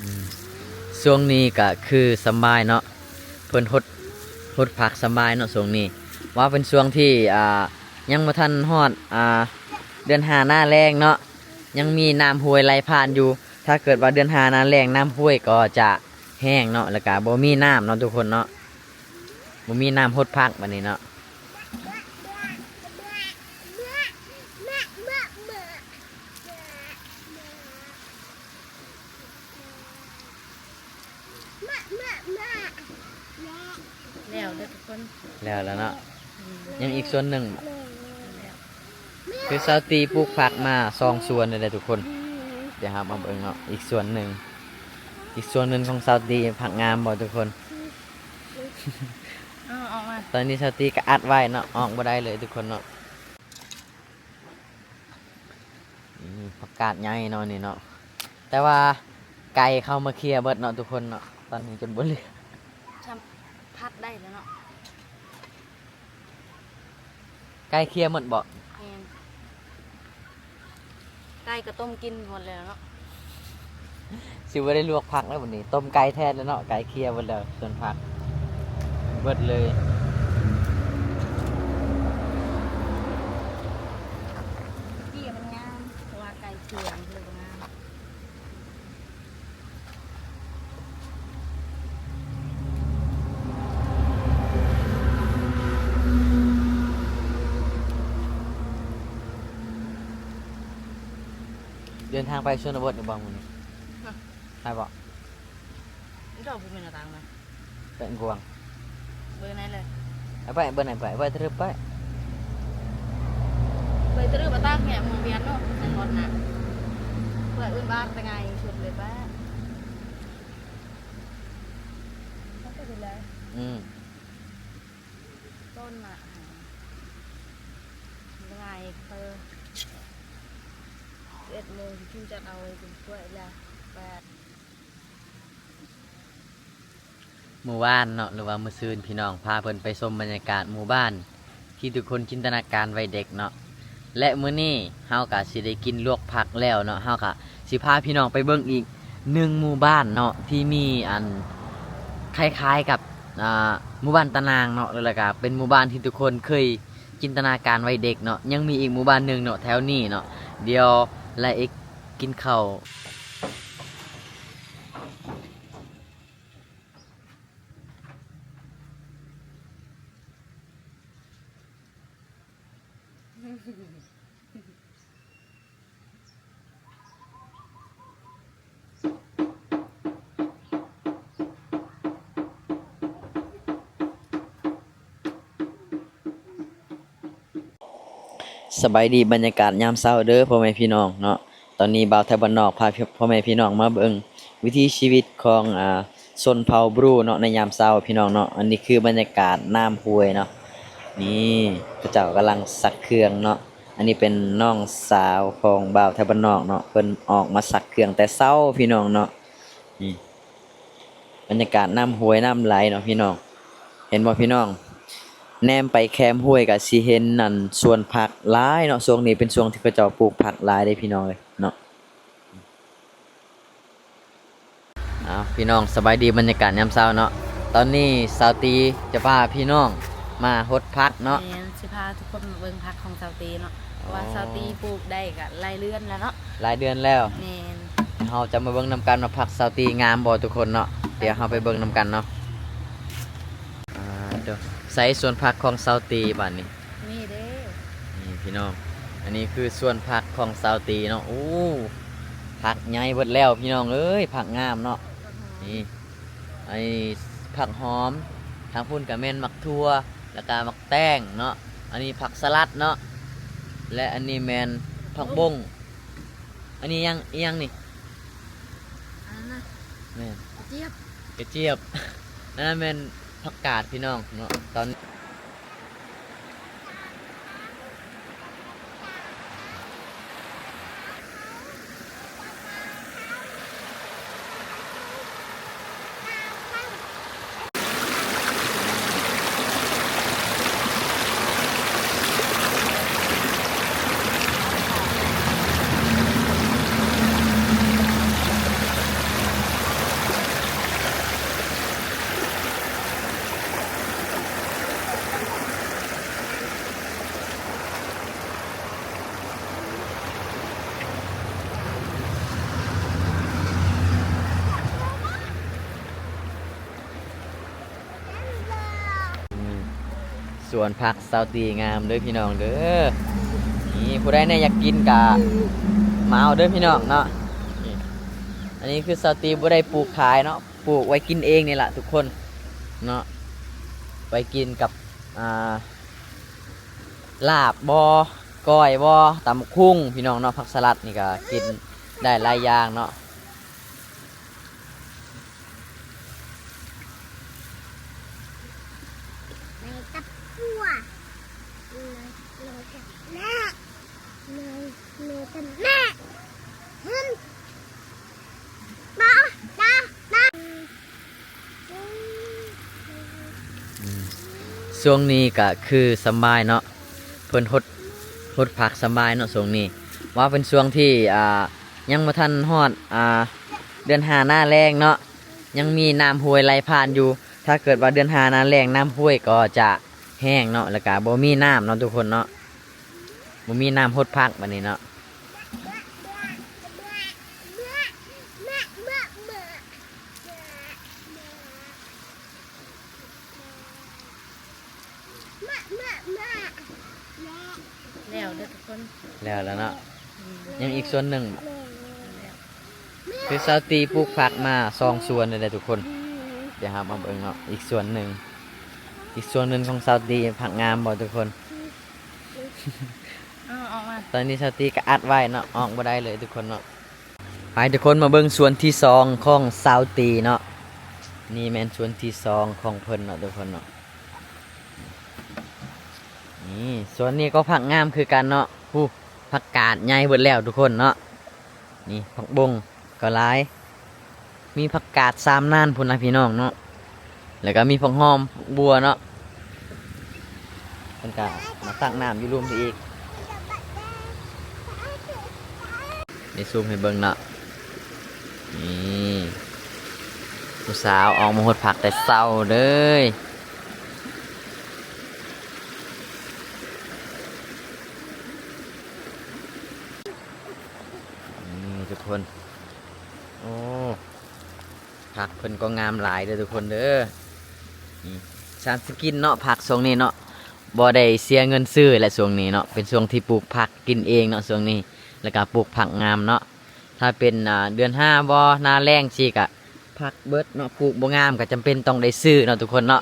ອືມ ຊ່ວງນີ້ກະຄືສຳບາຍເນາະ ເພິ່ນຫົດ ຫົດຜັກສຳບາຍເນາະຊ່ວງນີ້ ວ່າເປັນຊ່ວງທີ່ ອ່າ ຍັງບໍ່ທັນຮອດ ອ່າ ເດືອນຫ້າໜ້າແລ້ງເນາະ ຍັງມີນ້ຳຫ້ວຍໄຫຼຜ່ານຢູ່. ຖ້າເກີດວ່າເດືອນຫ້າໜ້າແລ້ງ ນ້ຳຫ້ວຍກໍຈະແຫ້ງເນາະ ແລ້ວກະບໍ່ມີນ້ຳເນາະທຸກຄົນເນາະ ບໍ່ມີນ້ຳຫົດຜັກບາດນີ້ເນາະ. ແລ້ວເດີທຸກຄົນ ແລ້ວແລ້ວເນາະ ອືມ ຍັງອີກສ່ວນໜຶ່ງ ແລ້ວ ຄືຊາວຕີປູກຜັກມາສອງສວນເລີຍເດີທຸກຄົນ ດຽວເຮົາມາເບິ່ງເນາະ ອີກສວນໜຶ່ງ ອີກສວນໜຶ່ງຂອງຊາວຕີ ຜັກງາມບໍ່ທຸກຄົນ? ເອົາອອກມາ ຕອນນີ້ຊາວຕີກໍອັດໄວ້ເນາະ ອອກບໍ່ໄດ້ເລີຍທຸກຄົນເນາະ. ອືມ ຜັກກາດໃຫຍ່ເນາະນີ້ເນາະ ແຕ່ວ່າໄກ່ເຂົ້າມາເຄຍເບິດເນາະທຸກຄົນເນາະ ຕອນນີ້ຈົນບໍ່ເຫຼືອ ຊ່ຳຜັດໄດ້ແລ້ວເນາະ ໄກ່ເຄຍໝົດບໍ່? ແມ່ນ ໄກ່ກໍຕົ້ມກິນໝົດແລ້ວເນາະ. ຊິບໍ່ໄດ້ລວກຜັກແລ້ວບັດນີ້ ຕົ້ມໄກ່ແທນແລ້ວເນາະ ໄກ່ເຄຍເບິດແລ້ວ ສ່ວນຜັກເບິດເລີຍ. ເຄຍມັນງາມ ເພາະວ່າໄກ່ເຄຍມັນເລີຍບໍ່ງາມ. ເດີນທາງໄປຊົນນະບົດຢູ່ບໍ່ມື້ນີ້? ຮະ? ໄປບໍ່? ເຈົ້າຜູ້ແມ່ນໜ້າຕ່າງນະ ເປັນກວາງ ເບີໄນເລີຍ? ໄປ ເບີໄນໄປ? ໄປຕະລຶບໄປ ໄປຕະລຶບ ອາຕາກແຫມວງວຽນເນາະ ໃນຮອດນະ ເປີດອື່ນບ້ານໄປງ່າຍສຸດເລີຍປະ ອືມ ຕົ້ນມະຫາ ງ່າຍເປີ ສິບເອັດໂມງ ຊິຈັດເອົາໄປກ້ວຍລະແປດ. ມື້ວານເນາະ ຫຼືວ່າມື້ຊືນ ພີ່ນ້ອງພາເພິ່ນໄປຊົມບັນຍາກາດໝູ່ບ້ານ ທີ່ທຸກຄົນຈິນຕະນາການໄວ້ເດັກເນາະ ແລະ ມື້ນີ້ເຮົາກະຊິໄດ້ກິນລວກຜັກແລ້ວເນາະ ເຮົາກະຊິພາພີ່ນ້ອງໄປເບິ່ງອີກໜຶ່ງໝູ່ບ້ານເນາະ ທີ່ມີອັນຄ້າຍໆກັບ ອ່າ ໝູ່ບ້ານຕານາງເນາະ ແລ້ວກະເປັນໝູ່ບ້ານທີ່ທຸກຄົນເຄີຍຈິນຕະນາການໄວ້ເດັກເນາະ ຍັງມີອີກໝູ່ບ້ານໜຶ່ງເນາະ ແຖວນີ້ເນາະ ດຽວລະເອກ ກິນເຂົ້າ. ສະບາຍດີບັນຍາກາດຍາມເຊົ້າເດີພໍ່ແມ່ພີ່ນ້ອງເນາະ. ຕອນນີ້ບ່າວໄທບ້ານນອກພາພໍ່ແມ່ພີ່ນ້ອງມາເບິ່ງວິຖີຊີວິດຂອງ ອ່າ ຊົນເຜົ່າບຣູເນາະ ໃນຍາມເຊົ້າພີ່ນ້ອງເນາະ. ອັນນີ້ຄືບັນຍາກາດນ້ຳຫ້ວຍເນາະ ນີ້ເຂົາເຈົ້າກຳລັງຊັກເຄື່ອງເນາະ. ອັນນີ້ເປັນນ້ອງສາວຂອງບ່າວໄທບ້ານນອກເນາະ ເພິ່ນອອກມາຊັກເຄື່ອງແຕ່ເຊົ້າພີ່ນ້ອງເນາະ. ນີ້ ບັນຍາກາດນ້ຳຫ້ວຍນ້ຳໄຫຼເນາະພີ່ນ້ອງ ເຫັນບໍ່ພີ່ນ້ອງ? ແນມໄປແຄມຫ້ວຍກະຊິເຫັນອັນສວນຜັກຫຼາຍເນາະ ຊ່ວງນີ້ເປັນຊ່ວງທີ່ເຂົາເຈົ້າປູກຜັກຫຼາຍເດ້ພີ່ນ້ອງເອີຍເນາະ. ເອົາ ພີ່ນ້ອງ ສະບາຍດີບັນຍາກາດຍາມເຊົ້າເນາະ. ຕອນນີ້ສາວຕີຈະພາພີ່ນ້ອງມາຫົດຜັກເນາະ. ແມ່ນ ຊິພາທຸກຄົນມາເບິ່ງຜັກຂອງສາວຕີເນາະ ເພາະວ່າ ອໍ ສາວຕີປູກໄດ້ກະຫຼາຍເດືອນແລ້ວເນາະ. ຫຼາຍເດືອນແລ້ວ ແມ່ນ. ເຮົາຈະມາເບິ່ງນຳກັນວ່າຜັກສາວຕີງາມບໍ່ທຸກຄົນເນາະ. ດຽວເຮົາໄປເບິ່ງນຳກັນເນາະ. ອ່າ ໂຕ ໃສສວນຜັກຂອງສາວຕີບາດນີ້? ນີ້ເດ້ ນີ້ພີ່ນ້ອງ ອັນນີ້ຄືສວນຜັກຂອງສາວຕີເນາະ. ໂອ້ ຜັກໃຫຍ່ເບິດແລ້ວພີ່ນ້ອງເອີຍ ຜັກງາມເນາະ. ນີ້ ອັນນີ້ຜັກຫອມ ທາງພຸ້ນກະແມ່ນໝາກຖົ່ວ ແລ້ວກະໝາກແຕງເນາະ. ອັນນີ້ຜັກສະຫຼັດເນາະ ແລະ ອັນນີ້ແມ່ນຜັກບົ້ງ. ອັນນີ້ຫຍັງ ອີຫຍັງນີ້? ອັນນັ້ນນະ ແມ່ນ ກະຈຽບ ກະຈຽບ. ອັນນັ້ນແມ່ນຜັກກາດພີ່ນ້ອງເນາະ. ຕອນ ສະ ສວນຜັກສາວຕີງາມເດີພີ່ນ້ອງເດີ. ນີ້ຜູ້ໃດແນ່ຢາກກິນກະມາເອົາເດີພີ່ນ້ອງເນາະ. ນີ້ ອັນນີ້ຄືສາວຕີບໍ່ໄດ້ປູກຂາຍເນາະ ປູກໄວ້ກິນເອງນີ້ລະທຸກຄົນເນາະ ໄວ້ກິນກັບ ອ່າ ລາບບໍ ກ້ອຍບໍ ຕຳບັກຫຸ່ງພີ່ນ້ອງເນາະ. ຜັກສະຫຼັດນີ້ກະກິນໄດ້ຫຼາຍຢ່າງເນາະ. ແມ່ກັບຜົວ ແມ່ ແມ່ກັບແມ່ ແມ່ ແມ່ກັບແມ່ ຫຶມ ບໍ່ ບໍ່ ບໍ່ ອືມ ຊ່ວງນີ້ກະຄືສຳບາຍເນາະ ເພິ່ນຫົດ ຫົດຜັກສຳບາຍເນາະຊ່ວງນີ້. ວ່າເປັນຊ່ວງທີ່ ອ່າ ຍັງບໍ່ທັນຮອດ ອ່າ ເດືອນຫ້າໜ້າແລ້ງເນາະ ຍັງມີນ້ຳຫ້ວຍໄຫຼຜ່ານຢູ່. ຖ້າເກີດວ່າເດືອນຫ້າໜ້າແລ້ງ ນ້ຳຫ້ວຍກໍຈະແຫ້ງເນາະ ແລ້ວກະບໍ່ມີນ້ຳເນາະທຸກຄົນເນາະ ບໍ່ມີນ້ຳຫົດຜັກບາດນີ້ເນາະ. ແລ້ວເດີທຸກຄົນ ແລ້ວແລ້ວເນາະ ອືມ ຍັງອີກສ່ວນໜຶ່ງ ແລ້ວ ຄືສາວຕີປູກຜັກມາສອງສວນເລີຍເດີທຸກຄົນ. ອືມ ດຽວເຮົາມາເບິ່ງເນາະ ອີກສ່ວນໜຶ່ງ ອີກສ່ວນໜຶ່ງຂອງສາວຕີ ຜັກງາມບໍ່ທຸກຄົນ? ອືມ ເອົາອອກມາ ຕອນນີ້ສາວຕີກະອັດໄວ້ເນາະ ອອກບໍ່ໄດ້ເລີຍທຸກຄົນເນາະ. ໄປທຸກຄົນ ມາເບິ່ງສວນທີສອງຂອງສາວຕີເນາະ. ນີ້ແມ່ນສວນທີສອງຂອງເພິ່ນເນາະທຸກຄົນເນາະ. ນີ້ ສວນນີ້ກໍຜັກງາມຄືກັນເນາະ. ຜູ້ ຜັກກາດໃຫຍ່ເບິດແລ້ວທຸກຄົນເນາະ. ນີ້ ຜັກບົ້ງກໍຫຼາຍ ມີຜັກກາດສາມນານພຸ້ນນະພີ່ນ້ອງເນາະ ແລ້ວກໍມີຜັກຫອມ ຜັກບົວເນາະ. ເພິ່ນກໍມາຕັກນ້ຳຢູ່ລຸ່ມນີ້ອີກ ນີ້ ຊູມໃຫ້ເບິ່ງເນາະ. ນີ້ ຜູ້ສາວອອກມາຫົດຜັກແຕ່ເຊົ້າເລີຍ. ນີ້ທຸກຄົນ ໂອ້ ຜັກເພິ່ນກໍງາມຫຼາຍເດີທຸກຄົນເດີ. ນີ້ ຊານສະກິນເນາະ ຜັກຊ່ວງນີ້ເນາະ ບໍ່ໄດ້ເສຍເງິນຊື້ແຫຼະຊ່ວງນີ້ເນາະ ເປັນຊ່ວງທີ່ປູກຜັກກິນເອງເນາະຊ່ວງນີ້ ແລ້ວກະປູກຜັກງາມເນາະ. ຖ້າເປັນ ອ່າ ເດືອນຫ້າບໍ ໜ້າແລ້ງຊີ້ກະ ຜັກເບິດເນາະ ປູກບໍ່ງາມກໍຈຳເປັນຕ້ອງໄດ້ຊື້ເນາະທຸກຄົນເນາະ.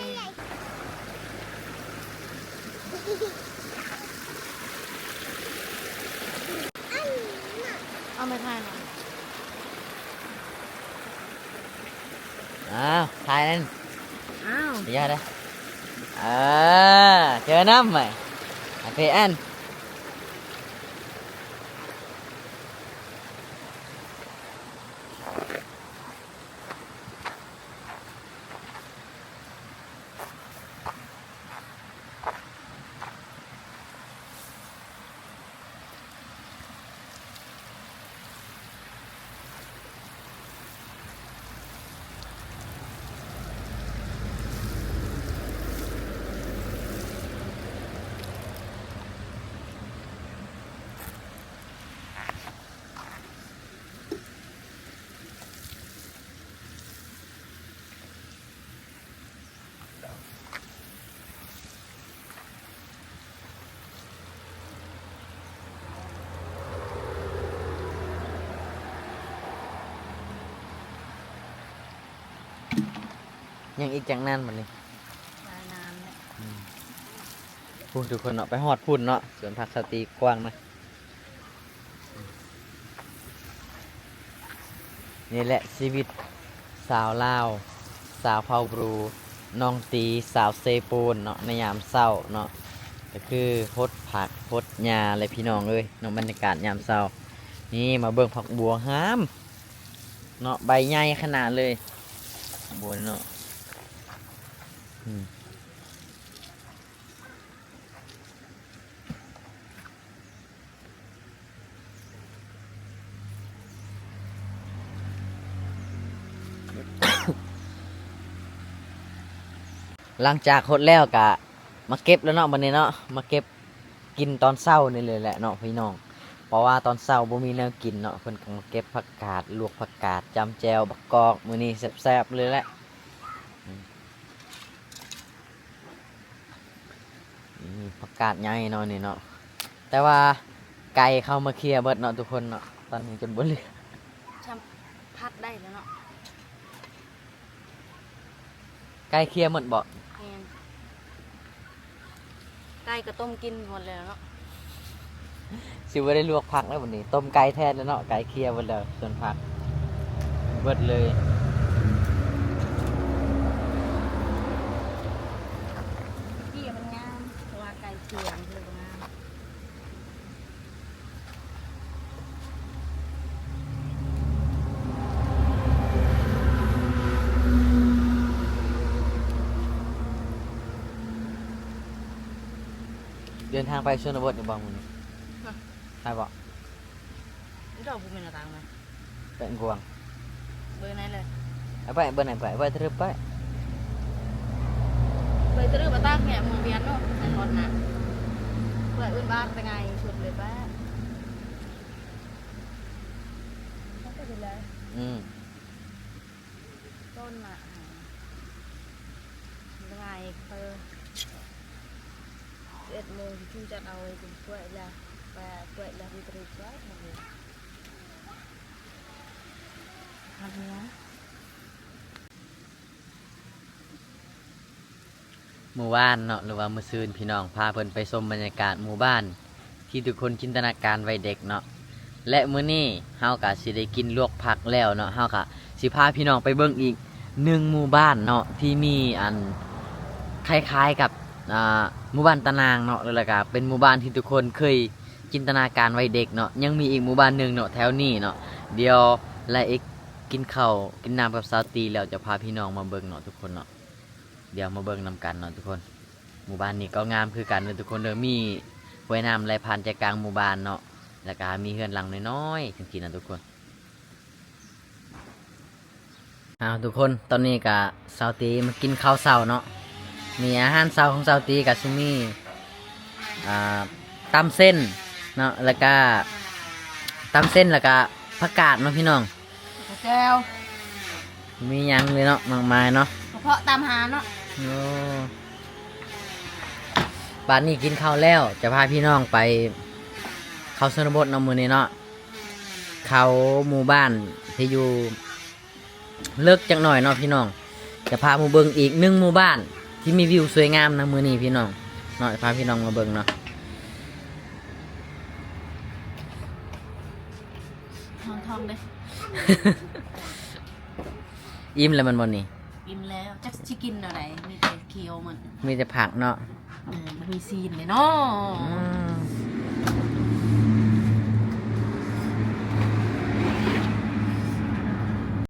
ເອົາໄມ້ຖ່າຍໜ່ອຍ ອ້າວ ຖ່າຍນັ້ນ ອ້າວ ດຽວເດີ ເອີ ເຈີນຳ ໂອເຄ ອັນ ຍັງອີກຈັກນານບັດນີ້? ຫຼາຍນານແຫຼະ ອືມ ພຸ້ນທຸກຄົນເນາະ ໄປຮອດພຸ້ນເນາະ ສວນຜັກສາວຕີກວ້າງນະ. ນີ້ແຫຼະຊີວິດຊາວລາວ ຊາວເຜົ່າບຣູ ນ້ອງຕີ ຊາວເຊໂປນເນາະ ໃນຍາມເຊົ້າເນາະ ກໍຄືຫົດຜັກຫົດຫຍ້າແຫຼະພີ່ນ້ອງເອີຍເນາະ. ບັນຍາກາດຍາມເຊົ້າ ນີ້ມາເບິ່ງຜັກບົວງາມເນາະ ໃບໃຫຍ່ຂະໜາດເລີຍ ບົວເນາະ ອືມ. ຫຼັງຈາກຫົດແລ້ວກະມາເກັບແລ້ວເນາະ ບັດນີ້ເນາະ ມາເກັບກິນຕອນເຊົ້ານີ້ເລີຍແຫຼະເນາະພີ່ນ້ອງ ເພາະວ່າຕອນເຊົ້າບໍ່ມີແນວກິນເນາະ ເພິ່ນກໍມາເກັບຜັກກາດ ລວກຜັກກາດ ຈ້ຳແຈ່ວ ບັກກອກ ມື້ນີ້ແຊບໆເລີຍແຫຼະ. ຜັກກາດໃຫຍ່ເນາະນີ້ເນາະ ແຕ່ວ່າໄກ່ເຂົ້າມາເຄຍເບິດເນາະທຸກຄົນເນາະ ຕອນນີ້ຈົນບໍ່ເຫຼືອ ຊ່ຳຜັດໄດ້ແລ້ວເນາະ. ໄກ່ເຄຍໝົດບໍ່? ແມ່ນ ໄກ່ກໍຕົ້ມກິນໝົດແລ້ວເນາະ. ຊິບໍ່ໄດ້ລວກຜັກແລ້ວບັດນີ້ ຕົ້ມໄກ່ແທນແລ້ວເນາະ ໄກ່ເຄຍໝົດແລ້ວ ສ່ວນຜັກເບິດເລີຍ. ເຄຍມັນງາມ ເພາະວ່າໄກ່ເຄຍມັນຄືບໍ່ງາມ. ເດີນທາງໄປຊົນນະບົດຢູ່ບໍ່ມື້ນີ້? ຮະ ໄປບໍ່? ດອກບໍ່ແມ່ນໜ້າຕ່າງນະ ແປະກວາງ ເບີໃນເລີຍ ເອົາໄປເບີໃນ ໄປ ໄປຕະລຶບໄປ ໄປຕະລຶບ ມາຕາກແຫງວຽນເນາະ ໃນລົດນະ ເພື່ອອື່ນບ້ານໄປໄງສຸດເລີຍປະ ອືມ. ຕົ້ນໝາກຫາງ ງ່າຍເພີ ສິບເອັດໂມງ ຊິຈູຈັດເອົາໄວ້ ກວຍລະ ກວຍລະ ມີຕະເລກວຍ ຄັກເນາະ. ມື້ວານເນາະ ຫຼືວ່າມື້ຊືນ ພີ່ນ້ອງພາເພິ່ນໄປຊົມບັນຍາກາດໝູ່ບ້ານ ທີ່ທຸກຄົນຈິນຕະນາການໄວ້ເດັກເນາະ ແລະ ມື້ນີ້ເຮົາກະຊິໄດ້ກິນລວກຜັກແລ້ວເນາະ ເຮົາກະຊິພາພີ່ນ້ອງໄປເບິ່ງອີກໜຶ່ງໝູ່ບ້ານເນາະ ທີ່ມີອັນຄ້າຍໆກັບ ອ່າ ໝູ່ບ້ານຕານາງເນາະ ແລ້ວກະເປັນໝູ່ບ້ານທີ່ທຸກຄົນເຄີຍຈິນຕະນາການໄວ້ເດັກເນາະ. ຍັງມີອີກໝູ່ບ້ານໜຶ່ງເນາະ ແຖວນີ້ເນາະ. ດຽວລາເອກ ກິນເຂົ້າກິນນ້ຳກັບສາວຕີແລ້ວ ຈະພາພີ່ນ້ອງມາເບິ່ງເນາະທຸກຄົນເນາະ. ດຽວມາເບິ່ງນຳກັນເນາະທຸກຄົນ. ໝູ່ບ້ານນີ້ກໍງາມຄືກັນເດີທຸກຄົນເດີ ມີຫ້ວຍນ້ຳໄຫຼຜ່ານໃຈກາງໝູ່ບ້ານເນາະ ແລ້ວກະມີເຮືອນຫຼັງນ້ອຍໆ ຈັ່ງຊີ້ນະທຸກຄົນ. ເອົາ ທຸກຄົນ ຕອນນີ້ກະສາວຕີມາກິນເຂົ້າເຊົ້າເນາະ. ນີ້ອາຫານເຊົ້າຂອງສາວຕີກະຊິມີ ອ່າ ຕຳເສັ້ນເນາະ ແລ້ວກະ ຕຳເສັ້ນ ແລ້ວກະຜັກກາດເນາະພີ່ນ້ອງ ແຈ່ວ ມີຫຍັງເລີຍເນາະ ມາກມາຍເນາະ ກະເພາະຕາມຫາເນາະ. ໂອ້ ບາດນີ້ກິນເຂົ້າແລ້ວ ຈະພາພີ່ນ້ອງໄປເຂົ້າຊົນນະບົດເນາະ ມື້ນີ້ເນາະ. ເຂົ້າໝູ່ບ້ານທີ່ຢູ່ເລິກຈັກໜ້ອຍເນາະພີ່ນ້ອງ. ຈະພາມາເບິ່ງອີກໜຶ່ງໝູ່ບ້ານທີ່ມີວິວສວຍງາມນະ ມື້ນີ້ພີ່ນ້ອງເນາະ. ຈະພາພີ່ນ້ອງມາເບິ່ງເນາະ. ທ້ອງໆເດ້. ອີ່ມແລ້ວແມ່ນບໍ່ນີ້? ອີ່ມແລ້ວ ຈັກຊິກິນແນວໃດ ມີແຕ່ຂຽວມັນ ມີແຕ່ຜັກເນາະ. ເອີ ມັນມີຊີ້ນເດ້ເນາະ. ອືມ